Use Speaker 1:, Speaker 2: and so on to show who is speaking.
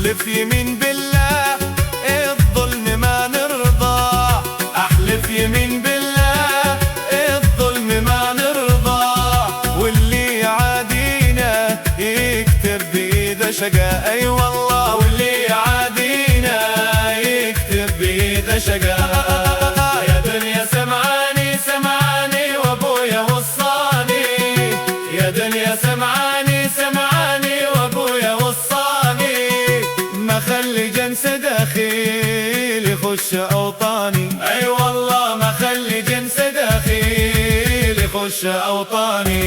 Speaker 1: احلف يمين بالله الظلم ما نرضى، احلف يمين بالله الظلم ما نرضى، واللي يعادينا يكتب بإيده شقا، اي والله واللي يعادينا يكتب بإيده شقا. يا دنيا سمعاني سمعاني وابويا وصاني، يا دنيا سمعاني سمعاني وابويا وصاني، ما خلي جنس دخيل يخش اوطاني، اي والله ما خلي جنس دخيل يخش اوطاني.